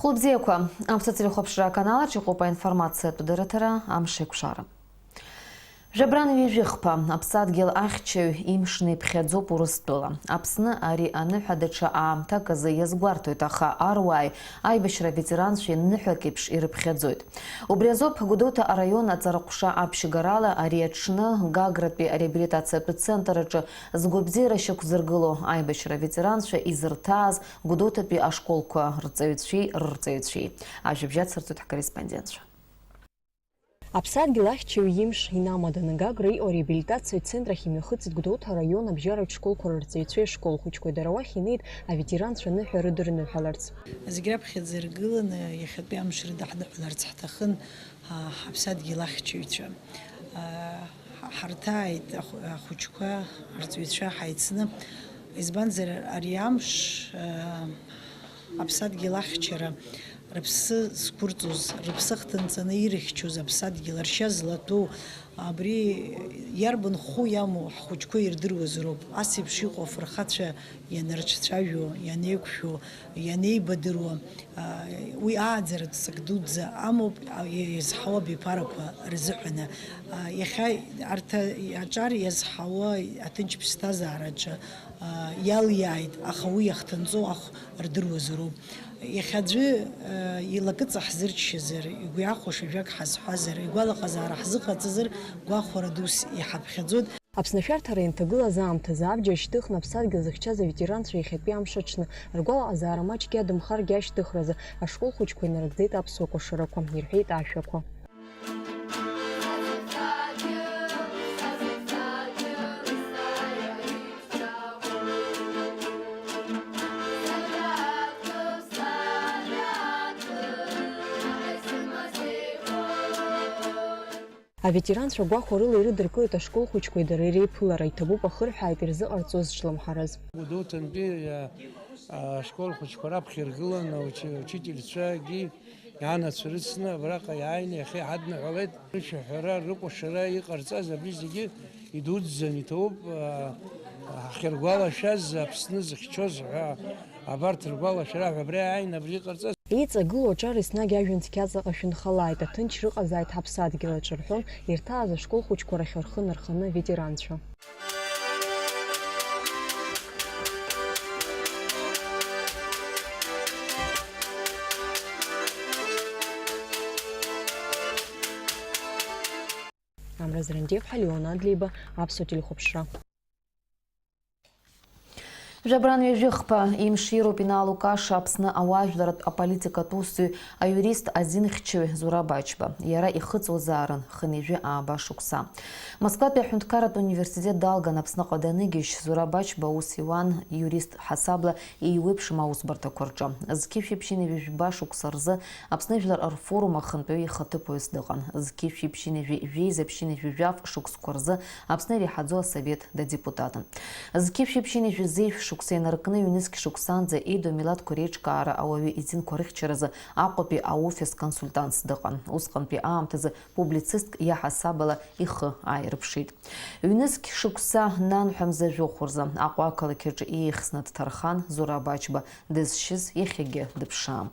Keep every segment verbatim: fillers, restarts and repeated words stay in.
Хәылбзиақәа, аԥсуа телехәаԥшра аканалаҿ иҟоуп аинформациатә дырраҭара, амш еиқәшара. Жәабран ҩажәи хԥа, аԥсадгьыл ахьчаҩ имшны иԥхьаӡоуп Урыстәыла. Аԥсны ари аныҳәа даҽа аамҭак азы иазгәарҭоит, аха аруааи аибашьра аветеранцәеи ныҳәак еиԥш ирыԥхьаӡоит. Убри азоуп Гәдоуҭа араион аҵараҟәша аԥшьгарала ари аҽны Гагратәи ареабилитациатә центр аҿы згәабзиара шьақәзыргыло аибашьра аветеранцәа изырҭааз Гәдоуҭатәи ашколқәа рҵаҩцәеи рырҵаҩцәеи. Ажәабжь ацырҵоит ҳкорреспондентцәа. Аԥсадгьыл ахьчаҩ имш инамаданы Гагра иҟоу ареабилитациатә центр ахь имҩахыҵит Гәдоуҭа араион абжьаратә школқәа рырҵаҩцәеи ашкол хәыҷқәеи. Дара уахь инеит аветеранцәа аныҳәа рыдырныҳәаларц. Зегь раԥхьаӡа иргыланы иахьатәи амш рыдаҳныҳәаларц ҳҭахын, а, ҳаԥсадгьыл ахьчаҩцәа. А, ҳ-, ҳарҭааит ахә-, ахәыҷқәа, арҵаҩцәа ҳаицны. Избанзар, ари амш, а, аԥсадгьыл ахьчара рыԥсы зқәырҵоз, рыԥсы ахҭынҵаны ирыхьчоз аԥсадгьыл, ршьа злаҭәу, абри иарбан хәы иамоу ҳхәыҷқәа ирдыруазароуп. Ас еиԥш иҟоу афырхацәа ианырцәажәо, ианеиқәшәо, ианеибадыруа, а, уи ааӡаратә ҵак дуӡӡа амоуп, а, иазҳауа абиԥарақәа рзыҳәаны. А, иахьа арҭ аҿар иазҳауа аҭынч ԥсҭазаараҿы, а, иалиааит, аха уи иахҭынҵоу ахә рдыруазароуп. Иахьа аӡәы, э, илакыҵа ҳзырччазар, игәы иахәаша жәак ҳазҳәазар, игәалаҟазаара ҳзыҟаҵазар, гәахәара дус иҳаԥхьаӡоит. Аԥсны ашәарҭара ианҭагылаз аамҭазы абџьар шьҭыхны аԥсадгьыл зыхьчаз аветеранцәа иахьатәи амш аҽны ргәалаҟазаара маҷк иадымхаргьы ашьҭыхразы ашкол хәыҷқәа инарыгӡеит аԥсуа кәашарақәа, ирҳәеит аашәақәа. Аветеранцәа гәахәарыла ирыдыркылеит ашкол хәыҷқәеи дареи реиԥылара, иҭабуп, ахырҳәааит ирзыҟарҵоз ҿлымҳарыз. Гәдоуҭантәи, а, ашкол хәыҷқәа раԥхьа иргылан, аучи-, аучительцәагьы ианацәа рыцны абраҟа иааины иахьа иҳадныҳәалеит. Рышәаҳәара, рыкәашара иҟарҵаз абри зегьы идуӡӡан иҭабуп, а, ҳахьыргәалашәаз, Аԥсны зыхьчоз ҳәа абарҭ ргәалашәара ҳәа абри ааины абри иҟарҵаз. Иҵагылоу аҿар еснагь ажәҩан цқьа ҵаҟа шәынхалааит, аҭынч рыҟазааит ҳаԥсадгьыл аҿы рҳәон ирҭааз ашкол хәыҷқәа рахь рхы нарханы аветеранцәа. Амра Зрандиев, Леон Адлеиба, Аԥсуа телехәаԥшра. Жәабран ҩажәи хԥа имш ироуп Инал Лукаша Аԥсны ауаажәларратә аполитикатә усзуҩ, аиурист, азинхьчаҩ Зураб Ачба. Иара ихыҵуазаарын хынҩажәи ааба шықәса. Москватәи аҳәынҭқарратә университет далган Аԥсныҟа даныгьежь, Зураб Ачба аус иуан иурист ҳасабла еиуеиԥшым аусбарҭақәа рҿы. Зқьи шәиԥшьыни жәаба шықәса рзы Аԥсны Жәлар рфорум ахантәаҩы ихаҭыԥуаҩыс дыҟан. Зқьи шәиԥшьыни жәи-, жәеиза ԥшьыни жәи-, жәаф шықәсқәа рзы Аԥсны иреиҳаӡоу асовет дадепутатын. Зқьи шәиԥшьыни жәи-, зеижә шықәса инаркны ҩнызқь шықәсанӡа еидоу амилаҭқәа реиҿкаара ауаҩы изинқәа рыхьчаразы Аҟәатәи аофис консультантс дыҟан. Усҟантәи аамҭазы публицистк иаҳасабала ихы ааирԥшит. Ҩнызқь шықәса нанҳәа мза жәохә рзы Аҟәа ақалақь аҿы иеихсны дҭархан Зураб Ачба дызшьыз иахьагьы дыԥшаам.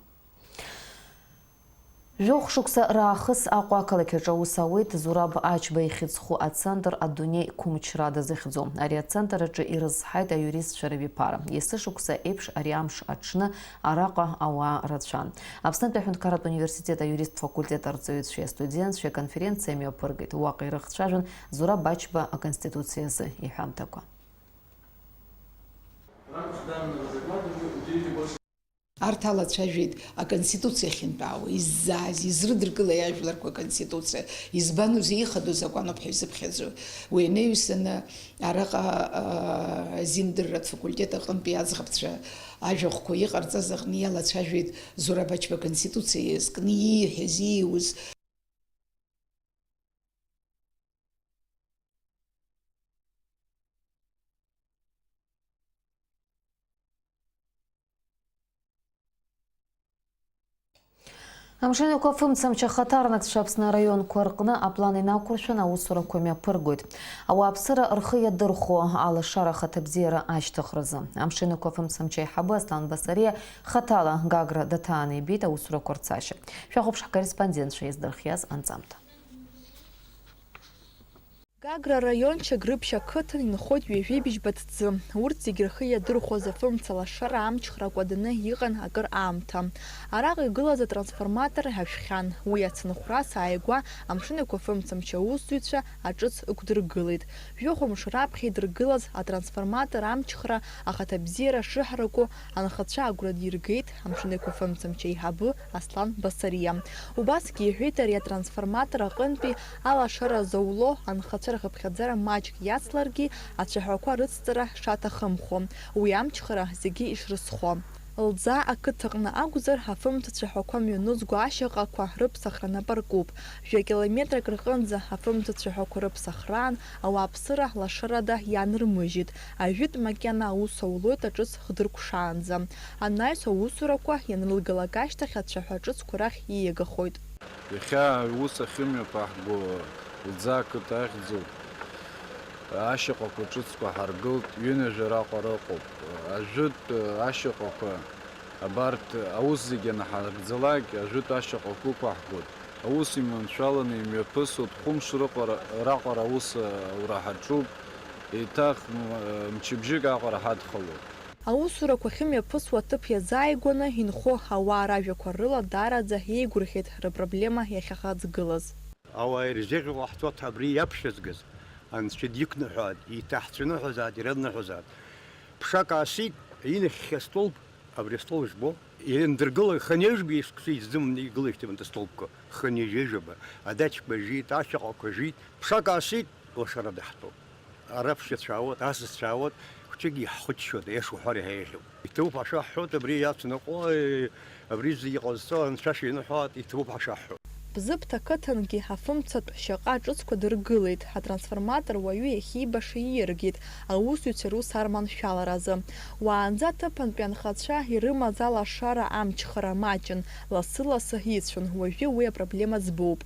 Жәохә шықәса раахыс Аҟәа ақалақь аҿы аус ауеит Зураб Ачба ихьыӡху ацентр Адунеи қәымчра дазыхьӡо. Ари ацентр аҿы ирызҳаит аиуристцәа равиԥара. Есышықәса еиԥш ари амш аҽны араҟа ауаа рацәан. Аԥснытәи аҳәынҭқарратә университет аиуристтә факультет арҵаҩцәеи астудентцәеи аконференциа мҩаԥыргеит. Уаҟа ирыхцәажәон Зураб Ачба Аконституциа азы иҳәамҭақәа. Арҭ алацәажәеит аконституциа ахьынтәаауа, иззааз, изрыдыркылеи ажәларқәа аконституциа, избанузеи ихадоу закәаноуп ҳәа изыԥхьаӡо. Уи анаҩсаны араҟа, а, азиндырратә факультет аҟынтәи аӡӷабцәа ажәахәқәа иҟарҵаз аҟны иалацәажәеит Зураб Ачба аконституциа иазкны ииҳәаз, ииуз. Амшынқәа фымцамч ахаҭарнакцәа Аԥсны араионқәа рҟны аплан инақәыршәаны аусурақәа мҩаԥыргоит. Ауааԥсыра рхы иадырхәо алашара ахаҭабзиара ашьҭыхразы. Амшынқәа фымцамч аиҳабы Аслан Басариа хаҭала Гагра даҭааны ибеит аусурақәа рцашьа. Шәахәаԥш ҳкорреспондентцәа иаздырхиаз анҵамҭа. Гагра араион Чагрыԥшь ақыҭан инхоит ҩажәеибжьба ҭӡы. Урҭ зегьы рхы иадырхәоз афымца лашара амчхра акәаданы иҟан акыр аамҭа. Араҟа игылаз атрансформатор ҳашәхьан. Уи ацынхәрас ааигәа амшынқәа фымцамч аусзуҩцәа аҿыц ықәдыргылеит. Жәохә мшы раԥхьа идыргылаз атрансформатор амчхра ахаҭабзиара шыҳараку анхацәа агәра диргеит амшынқәа фымцамч аиҳабы Аслан Басариа. Убасгьы иҳәеит ари атрансформатор аҟынтәи алашара зоуло анхацәа рхыԥхьаӡара маҷк иацларгьы, ацәаҳәақәа рыцҵара шаҭахымхо, уи амчхара зегьы ишрызхо. Лӡаа ақыҭаҟны акәзар, афымцацәаҳәақәа мҩанызго ашьаҟақәа рыԥсахра напы аркуп. Жәа километрак рҟынӡа афымцацәаҳәақәа рыԥсахраан ауааԥсыра лашарада иаанырмыжьит. Ажәытә макьана аус аулоит аҿыц хдыркәшаанӡа. Анаҩс аусурақәа ианрылгалак ашьҭахь ацәаҳәа ҿыцқәа рахь ииагахоит. Иахьа аус ахьымҩаԥаҳго Лӡаа ақыҭа ахьӡуп. Ашьаҟақәа ҿыцқәа ҳаргылт, ҩынҩажәа раҟара ыҟоуп. Ажәытә ашьаҟақәа абарҭ аус зегьы анаҳаргӡалак, ажәытә ашьаҟақәа ықәаҳгоит. Аус иманшәаланы имҩаԥысуеит, хәымш рыҟара, раҟара аус аура ҳаҿуп, еиҭах м-, мчыбжьык аҟара ҳадхалоит. Аусурақәа ахьымҩаԥысуа аҭыԥ иазааигәаны инхо ауаа ражәақәа рыла даараӡа еигәырӷьеит рыпроблема иахьахаҵгылаз. Ауаа ирзеиӷьу ҟаҳҵоит абри иаԥхьазгаз, Анцәа диқәныҳәааит, иҭаҳцәныҳәазааит, ираныҳәазааит. Ԥшак аасит, инахьхьи астолб, абри астол ижбо, иандыргыла, хынҩажәба шықәса изыманы игылеижьҭеи астолбқәа, хынҩажәижәаба, адачқәа жит, ашьаҟақәа жит, ԥшак аасит, лашара даҳтәоуп. Араԥшьацәа аауеит, асасцәа аауеит, хәҷык иаҳхыччоит, аиаша уҳәар иаҳа еиӷьуп. Иҭабуп ҳашәаҳҳәоит, абри иацныҟәо, абри зегьы ҟазҵо Анцәа шиныҳәааит, иҭабуп ҳашаҳҳәо. Бзыԥҭа ақыҭангьы афымцатә шьаҟа ҿыцқәа дыргылеит, атрансформатор уаҩы иахьибаша ииаргеит, аусзуҩцәа рус арманшәаларазы. Уаанӡа аҭыԥантәи анхацәа ирымаз алашара амчхара маҷын, лассы-лассы ицәон, уажәы уи апроблема ӡбоуп.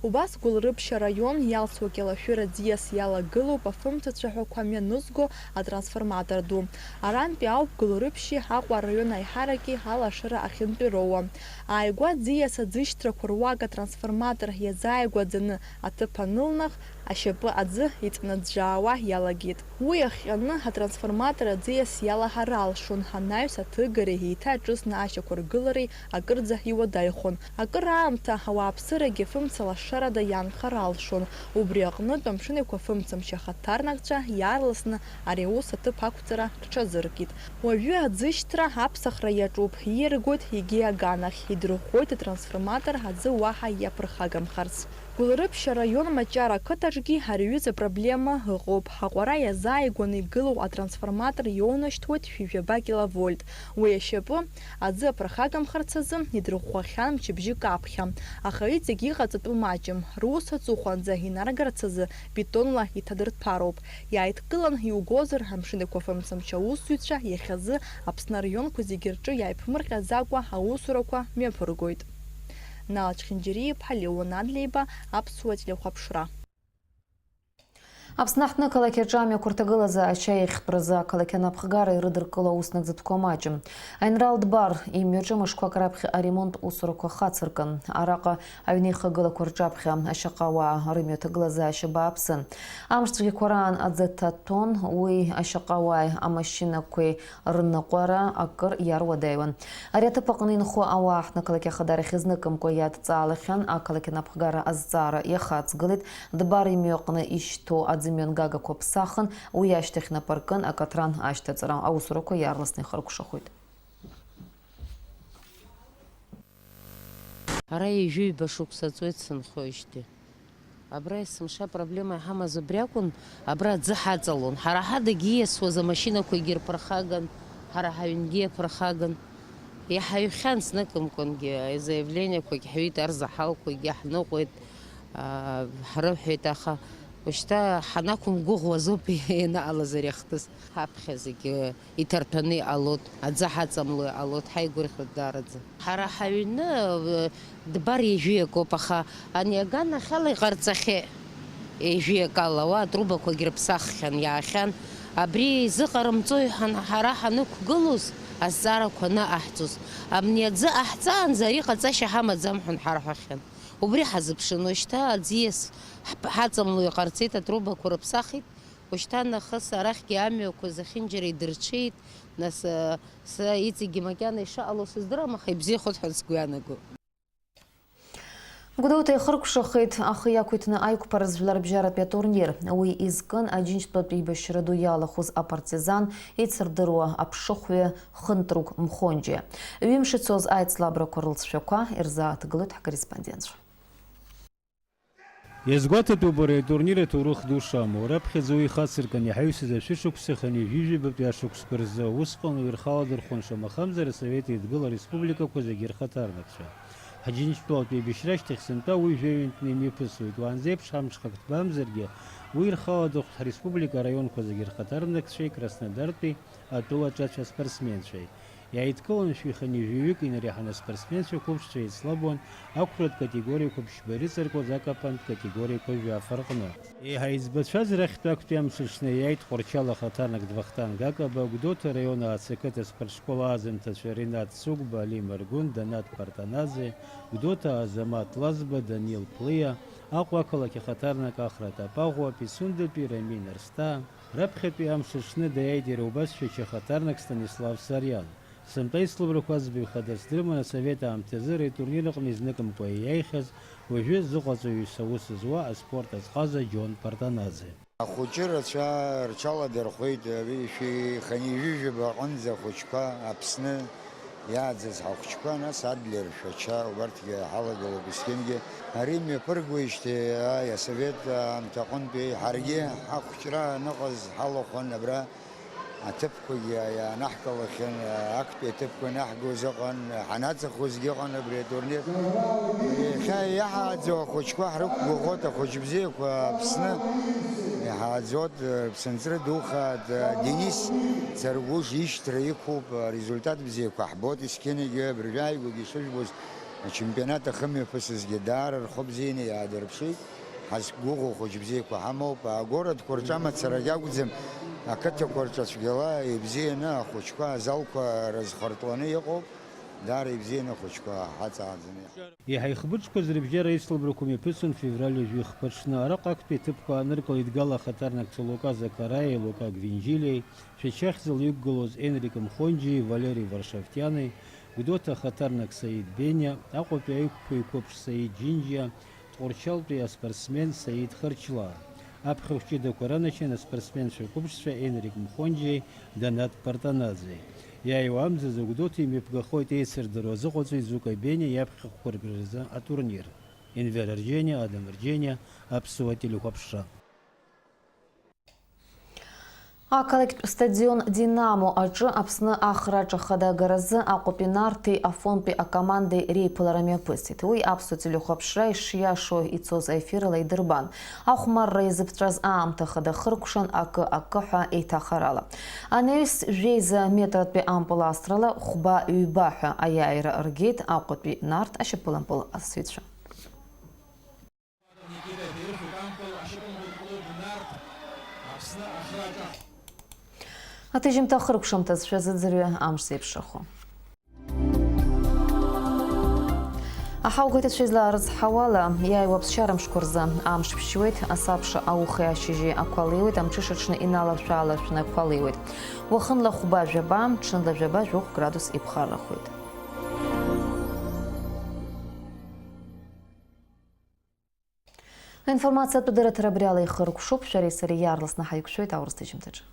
Убас Гәылрыԥшь араион Иалсуа Кьалашәыр аӡиас иалагылоуп афымцацәаҳәақәа мҩанызго атрансформатор ду. Арантәи ауп Гәылрыԥшьи Аҟәа араион аиҳараки алашара ахьынтәироуа. Ааигәа аӡиас аӡышьҭрақәа руак атрансформатор иазааигәаӡаны аҭыԥ анылнах, ашьапы аӡы иҵнаӡәӡәаауа иалагеит. Уи иахҟьаны атрансформатор аӡиас иалаҳар алшон, анаҩс аҭыгареи еиҭа аҿыцны ашьақәыргылареи акырӡа иуадаҩхон. Акыр аамҭа ауааԥсырагьы фымца лашарада иаанхар алшон. Убри аҟнытә Амшын Еиқәа фымцамч ахаҭарнакцәа иаарласны ари аус аҭыԥ ақәҵара рҽазыркит. Уажәы аӡышьҭра аԥсахра иаҿуп, ииаргоит егьи аганахь, идырӷәӷәоит атрансформатор аӡы уаҳа иаԥырхагамхарц. Гәылрыԥшь араион Маҷара ақыҭаҿгьы ари аҩыза апроблема ыҟоуп. Аҟәара иазааигәаны игылоу атрансформатор иоунашьҭуеит шәи жәаба киловольт. Уи ашьапы аӡы аԥырхагамхарц азы идырӷәӷәахьан мчыбжьык аԥхьа. Аха иҵегь иҟаҵатәу маҷым. Рус аҵыхәанӡа инаргарц азы бетонла иҭадырҭәароуп. Иааидкылан иугозар, Амшын Еиқәа фымцамч аусзуҩцәа иахьазы Аԥсны араионқәа зегьы рҿы иааиԥмырҟьаӡакәа аусурақәа мҩаԥыргоит. Нал Чхинџьариа-иԥҳа, Леон Адлеиба, Аԥсуа телехәаԥшра. Аԥсны аҳҭнықалақь аҿы амҩақәа рҭагылазаашьа еиӷьтәразы ақалақь анапхгара ирыдыркыло аус нагӡатәқәа маҷым. Аинрал Дбар имҩаҿы мышқәак раԥхьа аремонт усурақәа хацыркын. Араҟа аҩнеихагылақәа рҿаԥхьа ашьаҟауаа рымҩа ҭагылазаашьа бааԥсын. Амш цәгьақәа раан аӡы ҭаҭәон, уи ашьаҟауааи амашьынақәеи рныҟәара акыр иаруадаҩуан. Ари аҭыԥ аҟны инхо ауаа ҳнықалақь ахадарахь зныкымкәа иадҵаалахьан, ақалақь анапхгара азҵаара иахаҵгылеит, Дбар имҩаҟны ишьҭоу аӡымҩангагақәа ԥсахын, уи ашьҭахь нап аркын, акаҭран ашьҭаҵара аусурақәа иаарласны ихыркәшахоит. Ара ҩажәи ҩба шықәса ҵуеит сынхоижьҭеи. Абра есымша апроблема иҳамаз убри акәын, абра аӡы ҳаҵалон. Ҳара ҳадагьы ииасуаз амашьынақәагьы ирԥырхаган, ҳара ҳаҩнгьы иаԥырхаган. Иҳаҩхьан зныкымкәангьы, азаиавлениақәагь ҳҩит, арзаҳалқәагьы ҳныҟәеит, аа, ҳрыҳәеит, аха Ушьҭа ҳанақәымгәыӷуаз ауп ианаалаз ари ахҭыс. Ҳаԥхьа зегьы иҭарҭәаны иҟалоит, аӡы ҳаҵамло иҟалоит, ҳаигәырӷьоит даараӡа. Ҳара ҳаҩны, э, дбар ҩажәиак ауп, аха ани аганахьала иҟарҵахьеит. Ҩажәиак ала уа атрубақәагь рыԥсаххьан, иаахьан. Абри изыҟарымҵои ҳәа ҳара ҳанықәгылоз, азҵаарақәа анаҟаҳҵоз, абни аӡы ҟаҳҵаанӡа ари ҟаҵашьа ҳамаӡам ҳәа ҳарҳәахьан. Убри ҳазыԥшын, уажәшьҭа аӡиас ҳп-, ҳаҵамло иҟарҵеит, атрубақәа рыԥсахит. Ушьҭа нахыс арахьгьы амҩақәа зехьынџьара идырҽеит, нас, э, са иҵегьгьы макьана ишыҟало сыздырам, аха ибзиахоит ҳәа сгәы иаанагоит. Гәдоуҭа ихыркәшахеит ахы иақәиҭны аиқәԥара зжәларбжьаратәи атурнир. Уи изкын Аџьынџьтәылатәи еибашьра ду иалахәыз апартизан ицырдыруа аԥшыхәҩы Хынтрук Мхонџьиа. Ҩымш ицоз аицлабрақәа рылҵшәақәа ирзааҭгылоит ҳкорреспондентцәа. Иазгәаҭатәуп, ари атурнир аҭоурых ду шамоу. Раԥхьаӡа уи ихацыркын иҳаҩсыз ашәышықәса хынҩажәижәабатәи ашықәсқәа рзы. Усҟан уи рхы аладырхәон, шамахамзар, Асовет Еидгыла ареспубликақәа зегьы рхаҭарнакцәа. Аџьынџьтәылатәи еибашьра ашьҭахь сынтәа уи жәаҩантәны имҩаԥысуеит. Уаанӡа еиԥш амҽхак ҭбамзаргьы, уи рхы аладырхәт ҳреспублика араионқәа зегьы рхаҭарнакцәеи Краснодартәи атәыла аҿацә аспортсменцәеи. Иааидкылан шәи хынҩажәаҩык инареиҳаны аспортсменцәа қәыԥшцәа еицлабуан ақәратә категориақәа ԥшьба ирыҵаркуаз акапантә категориақәа жәаф рҟны. Еиҳа иӡбацәаз рахьтә актәи амш аҽны иааит Тҟәарчал ахаҭарнак Вахтанг Акаба, Гәдоуҭа араион АЦ қыҭа спортшкол аазымҭацәа Ринат Цугба, Али Маргәын, Данат Партанаӡе, Гәдоуҭа Азамаҭ Лазба, Данил Плиа, Аҟәа ақалақь ахаҭарнак Ахра Тапаӷәуа, Пицундатәи Рамин Арсҭаа. Раԥхьатәи амш аҽны даиааит иара убас Шәача ахаҭарнак Станислав Сариан. Сынтәа ицлабрақәа аӡбаҩ хадас дрыман асовет аамҭазы ари атурнир аҟны изныкымкәа ииааихьаз, уажәы зыҟаҵаҩыс аус зуа аспорт азҟаза Џьон Партанаӡе. Ахәыҷы рацәа рҽаладырхәеит, ҩышәи хынҩажәижәаба аҟынӡа ахәыҷқәа Аԥсны иааӡаз ҳахәыҷқәа, нас Адлер, Шәача, убарҭгьы ҳалагылоуп есқьынгьы. Ари мҩаԥыргоижьҭеи, ааи, асовет аамҭа аҟынтәи ҳаргьы ҳахәыҷра аныҟаз ҳалахәын абра. Аҭыԥқәагьы иаанаҳкылахьан, актәи аҭыԥқәа ианаҳгоз ыҟан, ҳанаҵахозгьы ыҟан абри атурнир. Иахьа иаҳааӡо ахәыҷқәа ҳрықәгәыӷуеит, ахәыҷ бзиақәа Аԥсны иҳааӡоит, рыԥсынҵры духаат, Денис Царгәыш ишьҭра иқәуп, арезультат бзиақәа ҳбоит, есқьынагьы абыржәы ааигәагьы ишыжәбоз ачемпионат ахымҩаԥысызгьы даара рхы бзианы иаадырԥшит. Ҳазқәгәыӷуа хәыҷ бзиақәа ҳамоуп. Агородқәа рҿы амацарагь акәӡам, ақыҭақәа рҿы цәгьала ибзианы ахәыҷқәа азалқәа рызхыртланы иҟоуп. Даара ибзианы ахәыҷқәа ҳаҵааӡаны. Иаҳа ихбыџқәаз рыбжьара ицлабрақәа мҩаԥысын февраль ҩажәи хԥа аҽны. Араҟа актәи аҭыԥқәа ааныркылеит Гала ахаҭарнакцәа Лука Закараиеи Лука Гвинџьилиеи, Шәача ахьӡала иқәгылоз Енрик Мхонџьиеи Валери Варшавтиани, Гәдоуҭа ахаҭарнак Саид Бениа, Аҟәатәи аиқәԥаҩ қәыԥш Саид Џьынџьиа, Тҟәарчалтәи аспортсмен Саид Хырчлаа. Аԥхьахә ҷыдақәа раначин аспортсменцәа рқәыԥшцәа Енрик Мхонџьиеи Данат Партанаӡеи. Иааиуа амзазы Гәдоуҭа имҩаԥгахоит еицырдыруа азыҟаҵаҩ Зука Бениа иаԥхьахәқәа ргара рзы атурнир. Енвер Арџьениа, Адам Арџьениа, Аԥсуа телехәаԥшра. Ақалақьтә стадион Динамо аҿы Аԥсны ахраҿ ахада агаразы Аҟәатәи Нарҭи Афонтәи акомандеи реиԥылара мҩаԥысит. Уи аԥсуа телехәаԥшра ишиашоу ицоз аефирала идырбан. Ахәмарра иазыԥҵәаз аамҭа хада хыркәшан, акы-акы ҳәа еиҭахарала. Анаҩс жәеиза метратәи ампыл асрала хәба-ҩба ҳәа аиааира ргеит Аҟәатәи Нарҭ ашьапылампыл асыҩцәа. Аҭыжьымҭа хыркәшамҭаз шәазыӡырҩы амш зеиԥшрахо. Аҳаугәеиҭацәа излаарыцҳауала, иааиуа аԥсшьара мшқәа рзы амш ԥшьуеит, асабша аухеи ашьыжьи ақәа леиуеит, амҽыша аҽны иналаршә-ааларшәны ақәа леиуеит. Уахынла хәба-жәаба, ҽынла жәаба-жәохә градус иԥхаррахоит. Аинформациатә дырраҭара абриала ихыркәшоуп, шәареи сареи иаарласны ҳаиқәшәоит аурыс ҭыжьымҭаҿы.